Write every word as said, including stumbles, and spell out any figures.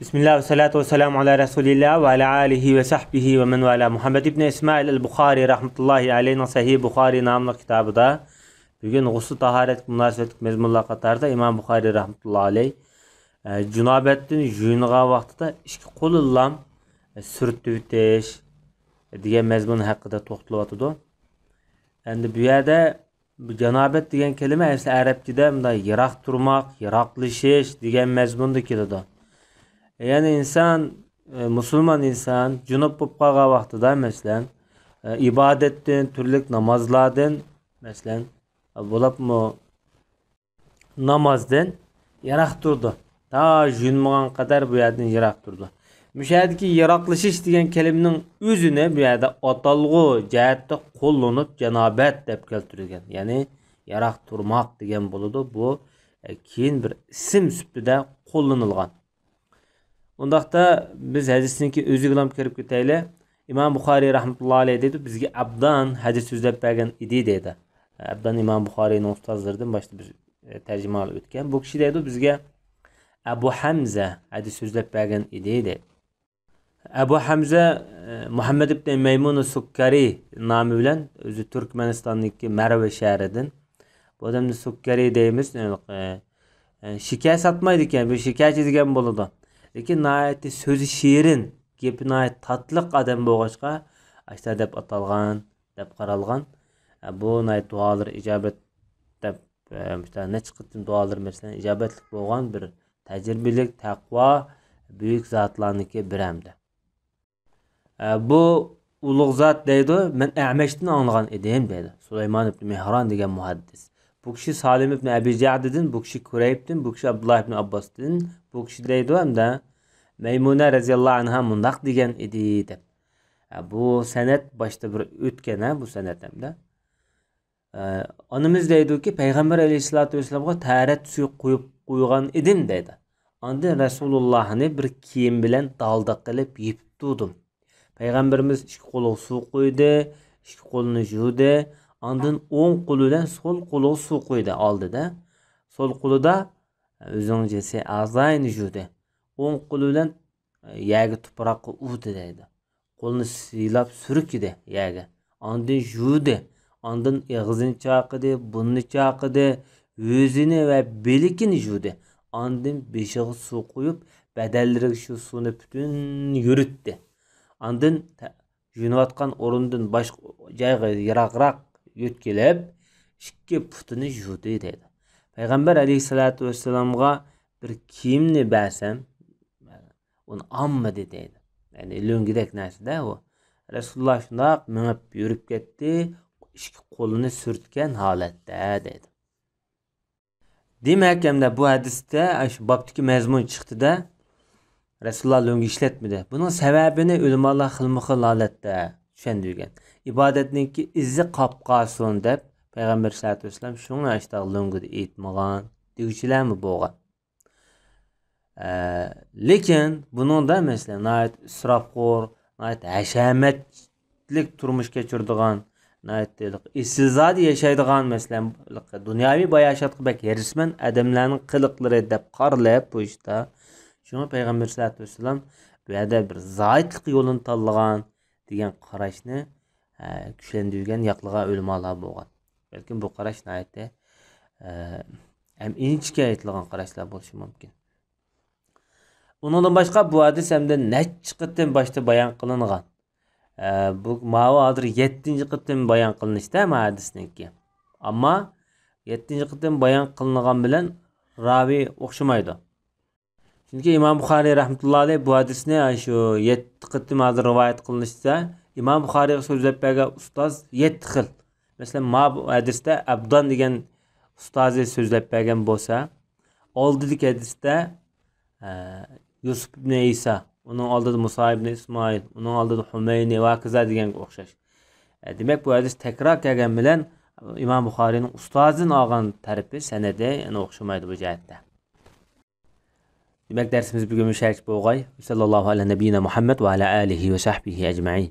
بىسمىللا ۋەسسالاتۇ ۋەسسالامۇ ئالا رەسۇلىللا ۋە ئالا ئالىھى ۋە سەھبىھى ۋە مەن ۋالا. مۇھەممەد ئىبنى ئىسمائىل ئەل بۇخارى رەھمەتۇللاھى ئەلەيھىنىڭ سەھىھ بۇخارى ناملىق كىتابىدا بۈگۈن غۇسلى تاھارەتكە مۇناسىۋەتلىك مەزمۇنلار قاتارىدا ئىمام بۇخارى رەھمەتۇللاھى ئەلەيھ، ئە، جۇنابەتتىن يۇيۇنغان ۋاقتىدا ئىككى قولىنىلا، ئە، سۈرتۈۋېتىش دېگەن مەزمۇن ھەققىدە توختىلىۋاتىدۇ. ئەمدى بۇ يەردە بۇ جانابەت دېگەن كەلىمە ئەسلى ئەرەبچىدە مۇنداق يىراق تۇرماق، يىراقلىشىش دېگەن مەزمۇندا كېلىدۇ. يەنى ئىنسان، ئە، مۇسۇلمان ئىنسان جۇنۇپ بولۇپ قالغان ۋاقتىدا، مەسىلەن، ئە، ئىبادەتتىن، تۈرلۈك نامازلاردىن، مەسىلەن، بولۇپمۇ نامازدىن يىراق تۇرىدۇ. تا يۇيۇنمىغان قەدەر بۇ يەردىن يىراق تۇرىدۇ. مۇشۇ يەردىكى يىراقلىشىش دېگەن كەلىمىنىڭ ئۆزىنى بۇ يەردە ئاتالغۇ جەھەتتە قوللىنىپ جانابەت دەپ كەلتۈرۈلگەن. يەنى يىراق تۇرماق دېگەن بولىدۇ. بۇ، ئە، كېيىن بىر ئىسىم سۈپىتىدە قوللىنىلغان. ئۇنداقتا بىز ھەدىسنىڭكى ئۆزىگىلا كىرىپ كېتەيلى. ئىمام بۇخارىي رەھمەتۇللا ئەلەيھ دەيدۇ، بىزگە ئابدان ھەدىس سۆزلەپ بەرگەن ئىدى دەيدۇ. ئابدان ئىمام بۇخارىينىڭ ئۇستازلىرىدىن باشتا بىز، ئە، تەرجىمە قىلىپ ئۆتكەن. بۇ كىشى دەيدۇ، بىزگە ئەبۇ ھەمزە ھەدىس سۆزلەپ بەرگەن ئىدى دەيدۇ. ئەبۇ ھەمزە، ئە، مۇھەممەد ئىبنى مەيمۇن سۇككەرى نامى بىلەن، ئۆزى تۈركمەنىستاندىكى مەرۋە شەھىرىدىن. بۇ ئادەمنى سۇككەرى دەيمىز. ئە، ئە، شېكەر ساتمايدىكەن، بۇ شېكەرچى دېگەن بولىدۇ. لېكىن ناھايىتى سۆزى شېرىن، گېپى ناھايىتى تاتلىق ئادەم بولغاچقا، ئاشۇنداق دەپ ئاتالغان، دەپ قارالغان. ئە، بۇ ناھايىتى دۇئالىرى ئىجابەت دەپ، ئە، مۇشۇنداق نەچچە قېتىم دۇئالىرى، مەسىلەن، ئىجابەتلىك بولغان بىر تەجرىبىلىك، تەقۋا، بۈيۈك زاتلارنىڭكى بىرى ئەمدى. ئە، بۇ ئۇلۇغ زات دەيدۇ، مەن ئەمەشتىن ئاڭلىغان ئىدىم دەيدۇ. سۇلايمان ئىبنى مېھران دېگەن مۇھەددىس. بۇ كىشى سالىم ئىبنى ئەبى جەئدىدىن، بۇ كىشى كۇرەيبتىن، بۇ كىشى ئابدۇللا ئىبنى ئابباستىن، بۇ كىشى دەيدۇ ھەمدە مەيمۇنە رەزىياللاھۇ ئەنھا مۇنداق دېگەن ئىدى دەپ. ئە، بۇ سەنەد باشتا بىر ئۆتكەن، ھە، بۇ سەنەد ھەمدە. ئە، ئانىمىز دەيدۇكى، پەيغەمبەر ئەلەيھىسسالاتۇ ۋەسسالامغا تەھارەت سۈيى قۇيۇپ قويغان ئىدىم دەيدۇ. ئاندىن رەسۇلۇللاھنى بىر كىيىم بىلەن دالدى قىلىپ يېپىپ تۇردۇم. پەيغەمبىرىمىز ئىككى قولىغا سۇ قۇيدى، ئىككى قولىنى يۇدى. ئاندىن ئوڭ قولى بىلەن سول قولىغا سۇ قۇيدى، ئالدىدا. سول قولىدا ئۆزىنىڭ جىنسىي ئەزايىنى يۇدى. ئوڭ قولى بىلەن يەرگە تۇپراققا ئۇردى دەيدۇ. قولىنى سىيلاپ سۈركىدى يەرگە. ئاندىن يۇدى. ئاندىن ئېغىزىنى چايقىدى، بۇرنىنى چايقىدى، يۈزىنى ۋە بىلىكىنى يۇدى. ئاندىن بېشىغا سۇ قۇيۇپ، بەدەنلىرىگە شۇ سۇنى پۈتۈن يۈرۈتتى. ئاندىن تە-، يۇيۇنۇۋاتقان ئورۇندىن باشقا جايغا يىراقراق يۆتكىلىپ، ئىككى پۇتىنى يۇدى دەيدۇ. پەيغەمبەر ئەلەيھىسسالاتۇ ۋەسسالامغا بىر كىيىمنى بەرسەم، ئۇنى ئالمىدى دەيدۇ. يەنى لۆڭگىدەك نەرسىدە ئۇ. رەسۇلۇللا شۇنداق مېڭىپ يۈرۈپ كەتتى، ئىككى قولىنى سۈرتكەن ھالەتتە دەيدۇ. دېمەك، ئەمدى بۇ ھەدىستە، ئاشۇ بابتىكى مەزمۇن چىقتىدە، رەسۇلۇللا لۆڭگە ئىشلەتمىدى. بۇنىڭ سەۋەبىنى ئۆلىمالار خىلمۇ خىل ھالەتتە چۈشەندۈرگەن. ئىبادەتنىڭكى ئىزى قاپقالسۇن دەپ، پەيغەمبەر سەللەللاھۇ ئەلەيھى ۋەسەللەم شۇڭا ئاشۇنداق لۆڭگىدە ئېيتمىغان دېگۈچىلەرمۇ بولغان. ئە، لېكىن بۇنىڭدا، مەسىلەن، ناھايىتى ئىسراپخور، ناھايىتى ھەشەمەتلىك تۇرمۇش كەچۈرىدىغان، ناھايىتى ئېسىلزادە ياشايدىغان، مەسىلەن، دۇنياۋى باياشاتقا بەك ھېرىسمەن ئادەملەرنىڭ قىلىقلىرى دەپ قارىلىپ بۇ ئىشتا. شۇڭا پەيغەمبەر سەللەللاھۇ ئەلەيھى ۋەسەللەم بۇ يەردە بىر زاھىتلىق يولىنى تاللىغان دېگەن قاراشنى، ئە، كۈچلەندۈرگەن، ياقلىغان ئۆلىمالار بولغان. بەلكىم بۇ قاراش ناھايىتى، ئە، ھەم ئىنچىكە ئېيتىلغان قاراشلار بولۇشى مۇمكىن. ئۇنىڭدىن باشقا بۇ ھەدىس ھەمدە نەچچە قېتىم باشتا بايان قىلىنغان. ئە، بۇ ماۋۇ ھازىر يەتتىنچى قېتىم بايان قىلىنىشتا ما ھەدىسنىڭكى. ئەمما يەتتىنچى قېتىم بايان قىلىنغان بىلەن راۋى ئوخشىمايدۇ. چۈنكى ئىمام بۇخارىي رەھمەتۇللا ئەلەيھ بۇ ھەدىسنى، ئاشۇ يەتتە قېتىم ھازىر رىۋايەت قىلىنىشتا، ئىمام بۇخارىيغا سۆزلەپ بەرگەن ئۇستاز يەتتە خىل. مەسىلەن، ما بۇ ھەدىستە ئابدان دېگەن ئۇستازى سۆزلەپ بەرگەن بولسا، ئالدىدىكى ھەدىستە، ئە، يۈسۈپ ئىبنى ئىسا، ئۇنىڭ ئالدىدا مۇسا ئىبنى ئىسمائىل، ئۇنىڭ ئالدىدا ھۇمەينى ۋە ھاكازا دېگەنگە ئوخشاش. ئە، دېمەك، بۇ ھەدىس تەكرار كەلگەن بىلەن ئىمام بۇخارىينىڭ ئۇستازىدىن ئالغان تەرىپى، سەنەدى يەنە ئوخشىمايدۇ بۇ جەھەتتە. دېمەك، دەرسىمىز بۈگۈن مۇشۇ يەرگىچە بولغاي. سەللەللاھۇ ئەلە نەبىييىنا مۇھەممەد ۋە ئەلە ئالىھى ۋە سەھبىھى ئەجمەئىن.